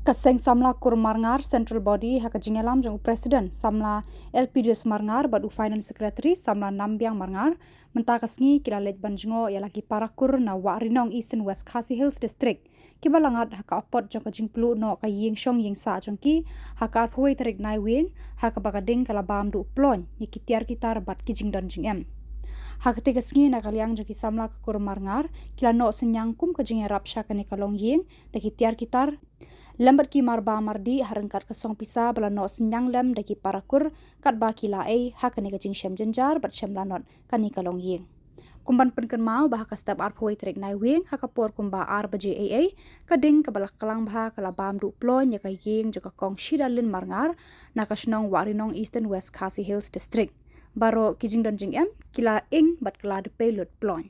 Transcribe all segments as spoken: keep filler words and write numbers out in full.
Ka seng samla kur Marngar, Central Body, ha ka jingïalam jong u President samla Elpidius Marngar bad u Finance Secretary samla Nambiang Marngar, mynta ka sngi ki la leit ban jngoh ïa la ki para kur na Wahrinong, Eastern West Khasi Hills District, kiba la ngat ha ka apot jong ka jingpluh noh ka ïing shong ïing sah jong ki ha ka arphew wei tarik Naiwieng, ha kaba ka ding ka la bam duh ploiñ ïa ki tiar ki tar bad ki jingdon jingem. Ha katei ka sngi, na ka liang jong ki samla ka kur Marngar, ki la noh synñiang kum ka jingïarap sha kane ka longïing da ki tiar ki tar lem bad ki marba mardih, ha ryngkat ka song pisa ba la noh synñiang lem da ki para kur katba ki la ei ha kane ka jingshem jynjar bad shem lanot kane ka longïing. Kum ban pynkynmaw ba ha ka step arphew wei tarik Naiwieng, ha ka por kumba ar baje eiei, ka ding kaba la klang bha ka la bam duh ploiñ ïa ka ïing jong ka Kong Shidalin Marngar, na ka shnong Wahrinong, Eastern West Khasi Hills District. Baroh ki jingdon jingem ki la ing bad ka la dpei lut ploiñ.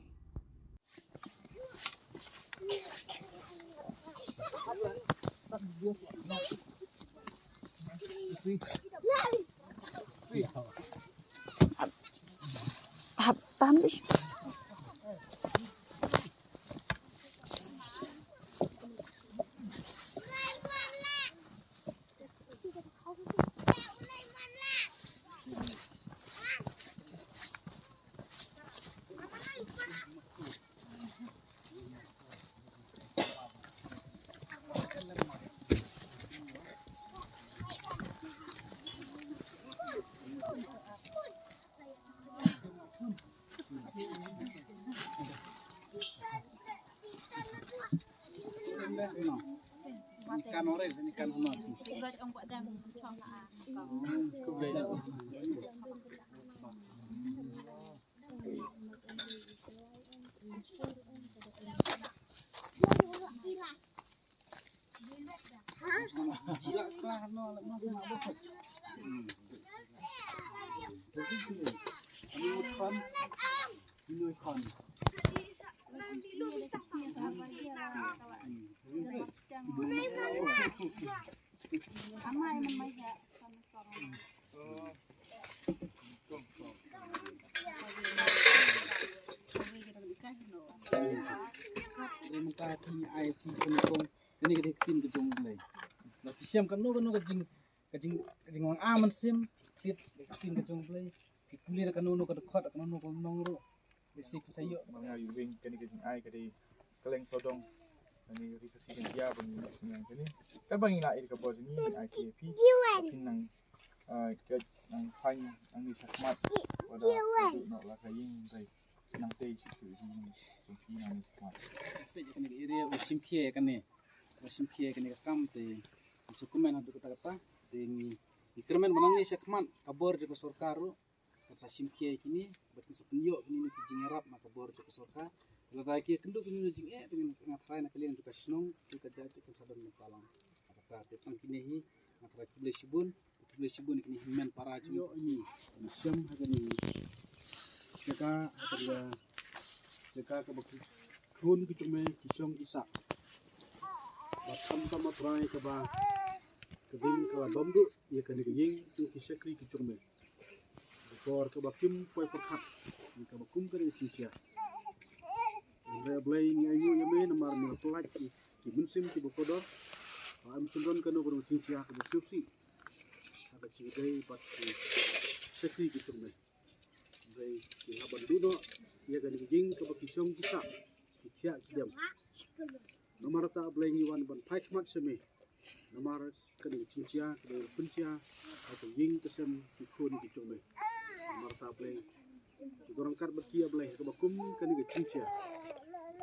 Hap tan bisi. Mynta ki ai ki kane kong, kane ka dei ka ktien ka jong U Blei. Ba ki shem kano kano ka jing, ka jing, ka jingwang a mynsiem, ka ktien ka jong U Blei. Ki pule da kano kano ka dkhot, kano kano ka nong ruh. Bisi ki sa ïoh. Ba nga ïoh weng kane ka jingai ka dei kylleng sawdong. Kane ka ri Khasi Jaiñtia ba ngi ïoh sngewthuh kane. Katba ngi la ai ka bor jong ngi, ai ki ïa phi. Ba phin nang, ah, kyrpad nang thaiñ nangne shakhmat. Wat la ka ïing, hynrei nangtei shuh shuh ïa ngi jong phi nangne shakhmat. Peit ïa kane ka area, u shim khia ïa kane. U shim khia ïa kane ka kam te. Ngi sngewkmen haduh katta katta. Te ngi, ngi kyrmen ba nangne shakhmat ka bor jong ka sorkar ruh kan sa shim khia ïa kine, bad kan sa pynïoh kine na ki jingïarap na ka bor jong ka sorkar. Lada ki ïakynduh kine na jingeh, te nga tharai na ka liang jong ka shnong, jong ka jait, kan sa don bynta lang. Kata te tang kine hi, nga tharai khublei shibun, khublei shibun ïa kine hynmen para jong ngi. Shem ha kane hi. Jaka, ha kane ka jaka kaba ki khun ki jong me ki shong ki sah. Bad khamtam, A Trai, kaba ka ding ka la bam duh ïa kane ka ïing jong ki shakri ki jong me. Ka por kaba kim poi pyrkhat, kaba kum kane ka jingjia. Hynrei A Blei, ngi ainguh ïa me namar me la pyllait ki, ki mynsiem kiba kordor. Ba ym shym don kano kano ka jingjia kaba sngewsih ha ka jingïadei bad ki shakri ki jong me. Hynrei ki hap ban duh noh ïa kane ka ïing kaba ki shong ki sah, ki thiah ki dem. Namar kata A Blei, ngi wan ban phai khmat sha me. Namar kane ka jingjia kaba pynjia ha ka ïing ka sem ki khun ki jong me. Namar kata A Blei, ki don ryngkat bad ki, A Blei, ha kaba kum kane ka jingjia.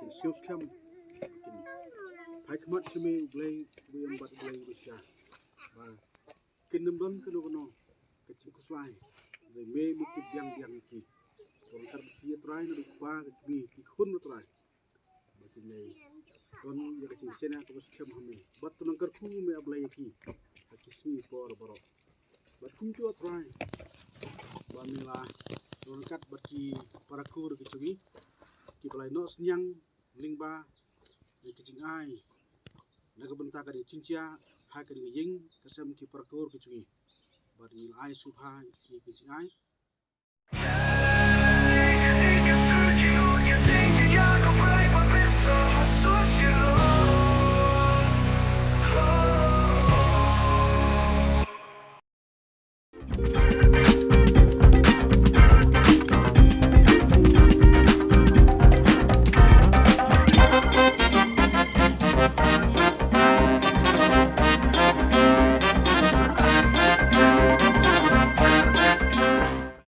Kin siew skhem, kin phai khmat sha me, U Blei uba ïeit bad U Blei uba shisha. Ba kin ym don kano kano ka jingkhuslai. Hynrei me, me tip biang biang ïa ki. Don ryngkat bad ki, A Trai, naduh kpa, ka kmie, ki khun, A Trai. Ba kin ïai don ïa ka jingshaniah kaba skhem ha me. Bad to nang kyrkhu me, A Blei, ïa ki ha ki sngi por baroh. Bad kumjuh, A Trai, ba me la don ryngkat bad ki para kur ki jong ngi, kiba la ïoh synñiang lyngba ïa ka jingai na ka bynta kane ka jingjia ha kane ka ïing ka sem ki para kur ki jong ngi. Bad ngi la ai sngewbha ïa ka jingai.